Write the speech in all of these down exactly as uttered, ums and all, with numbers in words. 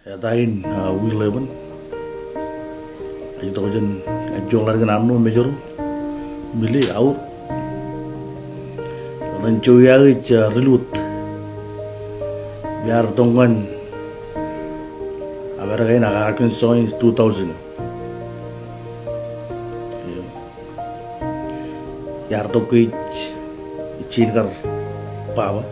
Eta in, ah, William. Ij itok jān, ij joḷọk kōn Arṇo, Mājro, Mile, Aur. Ren jowi aō ej, ah, Riluwōt. Iar tok ñan Amerika in ak Arkansas in two thousand. Iar tok ke ij, ij jañin kar baba.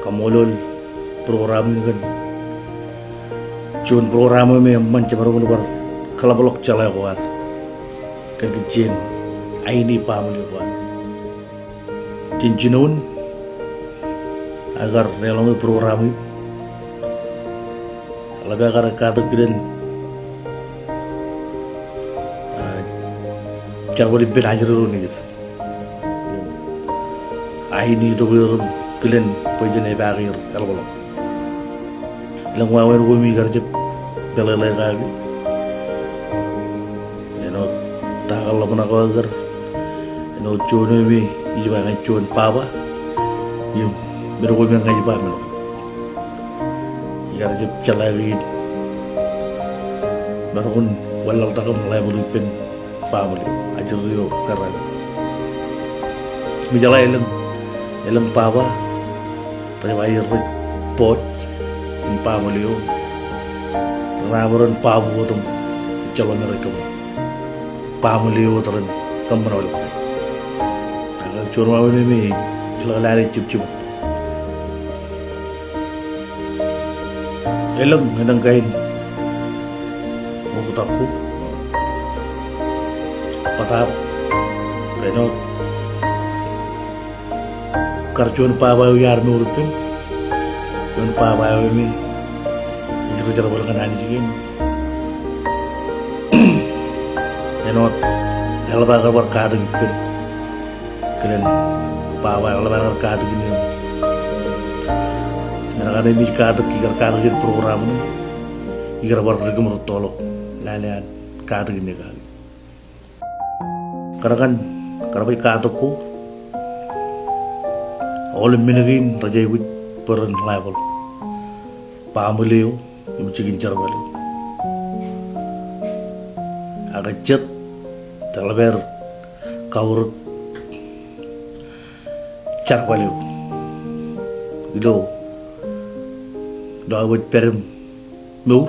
Kaṃṃoolol program in kōn juon program eo me eṃṃan jemaroñ in bar kaḷapḷọk jeḷā ko ad kōn kōj jān aini baaṃle ko ad. Jān jinoin aō kar leḷọk program in. Eḷap aō kar katak kilen, ah, jerbal ippān ajri ro nejier. Aini itok er im kilen bwe jen epaake er eḷapḷọk. Elōñ wāween ko me ikar jab peḷeḷe kake. Āinwōt ta kar ḷōmṇak ko aō kar. Āinwōt juon eo me ij ba ña ij juon baba. Im men ko me ña ij ba men ko. Ikar jab jeḷā ke in maroñ in wanlaḷtak im ḷaipḷọk ippān baaṃle eo, ajri ro kōrā. Im ijeḷā elōñ, elōñ baba rej ba rej bọọj in baaṃle eo. Ren aṃ ren babu wōt im ejjeḷọk me rej kōṃṃan. Baaṃle eo wōt ren kōṃṃan aolep. Ak juon wāween eo me ij lale jibjibuk. Elōñ, elōñ kain oktak ko. Bōtaab, āinwōt kar juon baba eo iar mour ippem, juon baba eo me ej ri jerbal ñan Anij kein. Āinwōt eḷap aō kar bar katak ippem kilen baba eo, eḷap aō kar katak ippem. Men kaṇe im ij katak, ikar katak in program in, ikar bar dik im rūttoḷọk lale an katak in kake. Kar kaṇ, kar bwe katak ko, aolep men kein rej aikuj bwe ren ḷaipḷọk baaṃle eo im jikin jerbal eo. Ak jet eḷap aer kaurōk jerbal eo ilo, ilo aō baj pād im mour,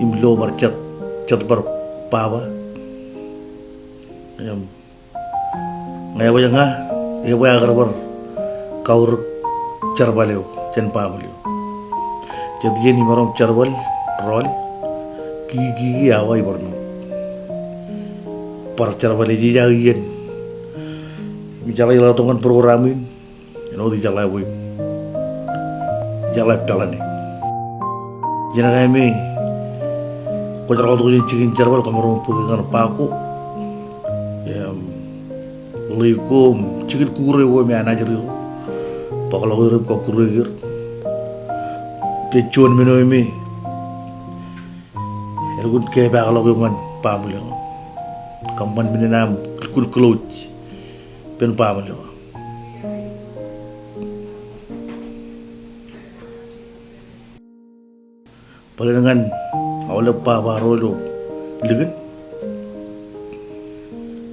im lo bar jet, jet bar baba. Im ñe ebaj ña, ebwe aō kar bar kaurōk jerbal eo jān baaṃle eo. Jet iien imaroñ jerbal, rọọl, kiki, kiki, awa ibar mour. Bar jerbal ej ej aō iien. Im ijeḷā, ijeḷā tok ñan program in, āinwōt ijeḷā bwe, ijeḷā peḷane. Iien kaṇe me kwōj rọọltok jān jikin jerbal, kwōmaroñ bōke ñan ba ko im ḷe ko im jikin kukure ko me an ajri ro, bōkḷọk er im kọkkure er. Ej juon men eo me elukkuun kepaakḷọk eok ñan baaṃle eo. Kōṃṃan men in aṃ lukkuun close ippān baaṃle eo. Bōlen ñan aolep baba ro ilo likin,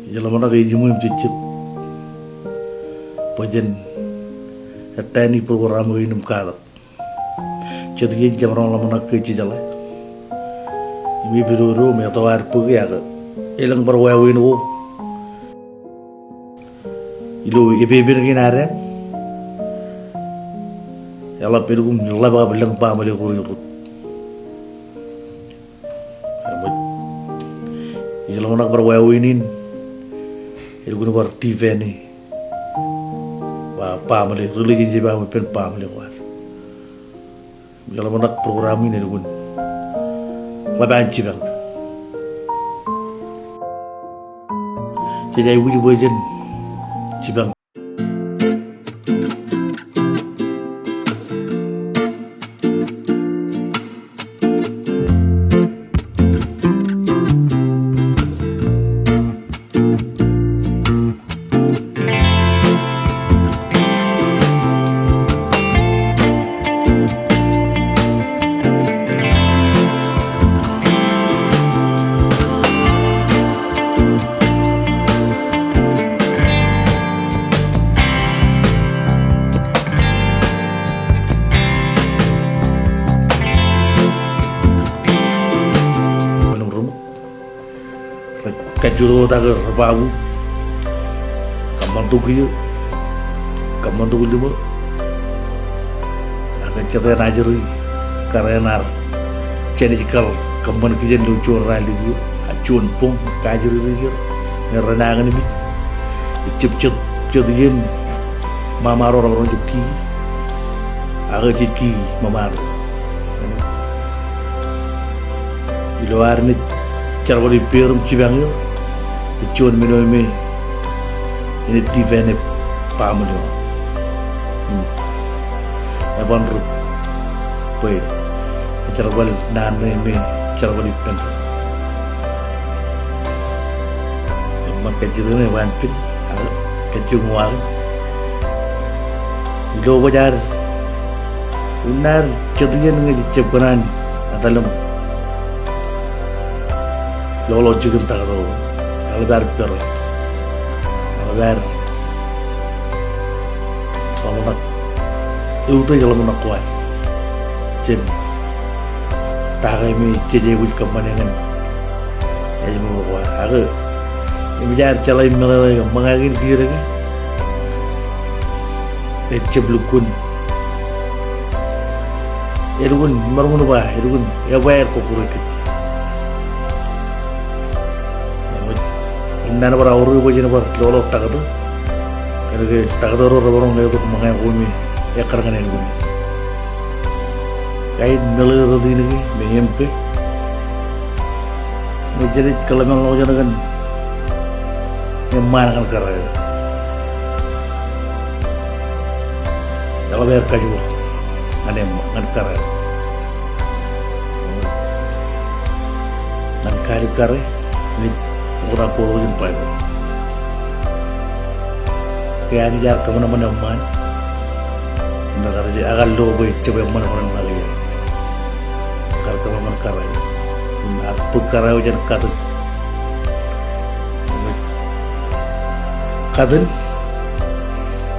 ij ḷōmṇak ke ejiṃwe im jejjet bwe jen attend program kein im katak. Jet iien jemaroñ ḷōmṇak ke jejeḷā im epidodo im etto ad bōke, ak elōñ bar wāween ko ilo epepen kein ad eñ, eḷap, elukkuun ḷap ak lōñ baaṃle ko rej rot. Ij ḷōmṇak bar wāween in elukkuun bar defend e ba baaṃle, relationship aṃ ippān baaṃle ko ad. Im ij ḷōmṇak program in elukkuun ḷap an jipañ. Jej aikuj bwe jen jipañ. kajjitōk wōt ak ri-Papu, kōṃṃan tok kiiō, kōṃṃan tok limo, ak jet eṇ ajri kōrā eṇ ar jān ej kar kōṃṃan kijen ilo juon raan ḷọk kiiō, a juon boñ kajjitōk ri-kiiō, ñe renañinmej, ejjab jet, jet iien ṃaṃa ro remaroñ jab kiki, ak jej kiki ṃōṃaan ro. Ilo ad naaj jerbal ippāer im jipañ er, ej juon men eo me enaaj defend e baaṃle eo. Hmm. Eban ri-, bwe ej jerbal naan ṇe me ej jerbal ippān. Eṃṃan kajjitōk ṇe eban pen, ak kajjitōk ṇe wōt. Ilo baj ad, unin ad jet iien ñe jej jab kōṇaan etal im loḷọk jikin taktō, eḷap ad pere, eḷap ad ḷōmṇak, eutiej ḷōmṇak ko ad jān ta ko me jej aikuj kōṃṃane ñan ājmour ko ad. Ak eṃōj ad jeḷā im meḷeḷe ke ṃōñā kein kiiō ke ejjab lukkuun, elukkuun maroñ in ba, elukkuun, eban aer kọkkure kōj. Im naan bar aorōk bwe jen bar loḷọk taktō, kōnke taktō ro remaroñ letok ṃōñā ko me ekkar ñan ānbwinnin. Kain meḷeḷe rot in ke me M K, ñe jenaaj kōḷmānḷọkjeṇ kōn eṃṃaan ñan kōrā eo, eḷap aer kajoor ñan eṃ-, ñan kōrā eo. Ñan kaalikkare, ñe oktak bōktok in Baibōḷ. Ke Anij ear kōṃanṃan eṃṃaan, im ekar, ekar lo bwe ejjab eṃṃan bwe ren make ia. Ekar kōṃanṃan kōrā eo. Im ear bōk kōrā eo jān katōn. Katōn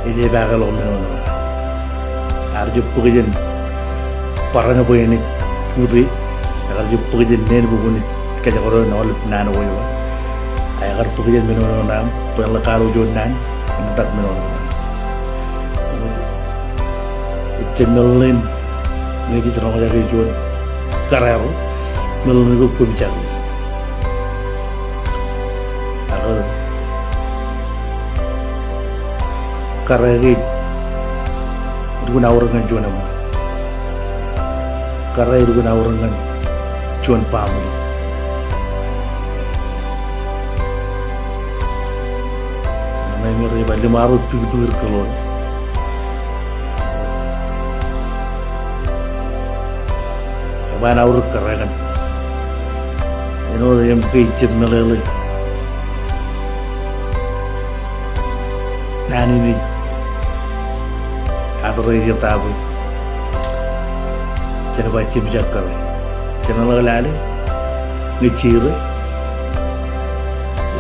ej epaakḷọk menono. Ear jab bōk jān barāinwōt bwe enaaj utiej, ekar jab bōk jān neen bwe kwōnaaj kajekdọọn aolep naan ko eo. A ekar bōk jān menono ṇe aṃ, bwe en ḷak kalo juon naan, eṃōj tok menono ṇe aṃ. Ejjab meḷeḷein ñe jej roñjake juon kōrā ro, meḷeḷein ke koṃ jake. Ak kōrā ke elukkuun aorōk ñan juon eṃṃaan. Kōrā elukkuun aorōk ñan juon baaṃle. Ñe ij ba limaro bikbik ri kōḷoḷ. Eban aorōk kōrā kaṇ. Āinwōt M K ejjab meḷeḷe naan in ej address e ta bwe jen ba jemjak kōrā. Jen ḷak lale ñe jire.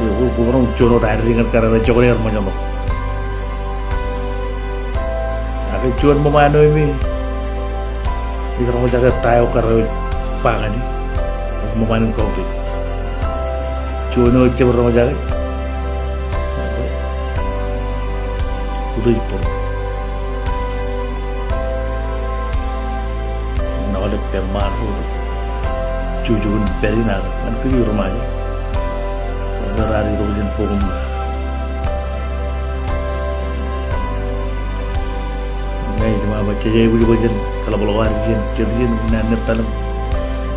Eo, kwō, kwōmaroñ juon wōt address ñan kōrā eo, jokwe er ṃōjṇọ. Ak juon ṃōṃaan eo me ij roñjake ta eo kōrā eo ej ba ñan e, ṃōṃaan in kautiej. Juon eo ejjab roñjake, utiej bōro. Ñan aolep eṃṃaan ro, jukjuk in pād in ak ñan kōj ri Ṃajeḷ. Bar ad itok jān bok im ṃōñā. Ñe ij ba, ba jej aikuj bwe jen kaḷapḷọk ad iien, jet iien, naan ṇe etal im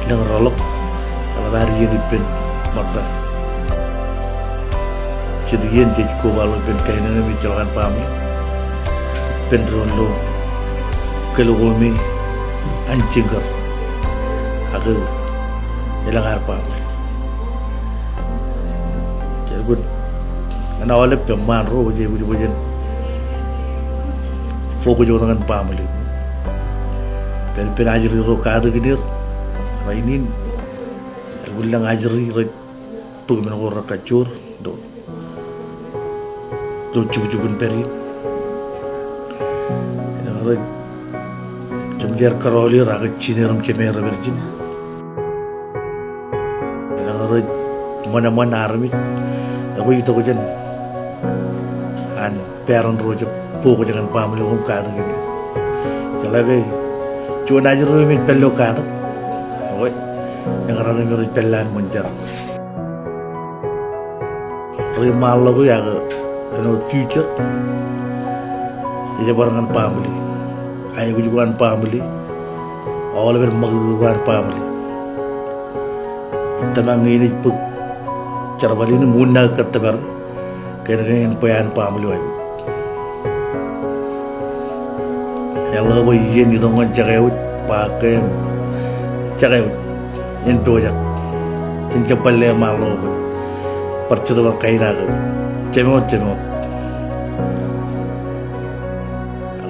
lōñ reḷọk, eḷap ad iien ippān ṃōttad. Jet iien jej kobaḷọk ippān kain eo me ejjeḷọk an baaṃle, ippān doon ilo kōl ko me an jinkar, ak elōñ ad baaṃle. Jet kōn ñan aolep eṃṃaan ro, jej aikuj bwe jen focus wōt ñan baaṃle. Ippān, ippān ajri ro katakin er rainin, elukkuun lōñ ajri rej bōk men ko rekajjoor ilo, ilo jukjuk in pād in. Elōñ rej jemjeer kōrọọl er ak jineer im jemeer rej pād ijin. Elōñ rej Eṃṃan armej, ekwe itok jān an parent ro jab focus ñan family ko im katak in. Jeḷā ke juon ajri ro im ej pād ilo katak, ekwe, eñin raṇe im rej pād ḷọk ṃōn jar. Ri ṃaanḷọk eo ak āinwōt future ej bar ñan family. Aikuj ko an family, aolepen ṃakūtkūt ko an family. Tōmak ñe in ej bōk jerbal in im unin aō kōttōpar, kōn ke en bwe an family eo aikuj. Eḷap bwe iien itok ñan jekāwōj, ba ke jekāwōj, en pojak. Jen jab bar leṃaanḷọk bwe bar jet bar kain ak jemān, jemān.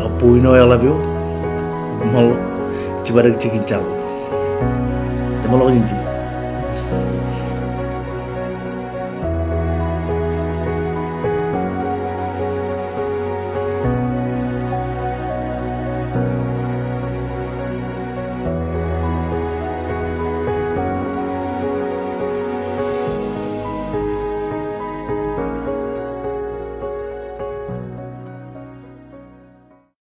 Ak point eo eḷap eo, ṃool, jipadik jikin jaḷ. Jeṃḷọk jān ijin.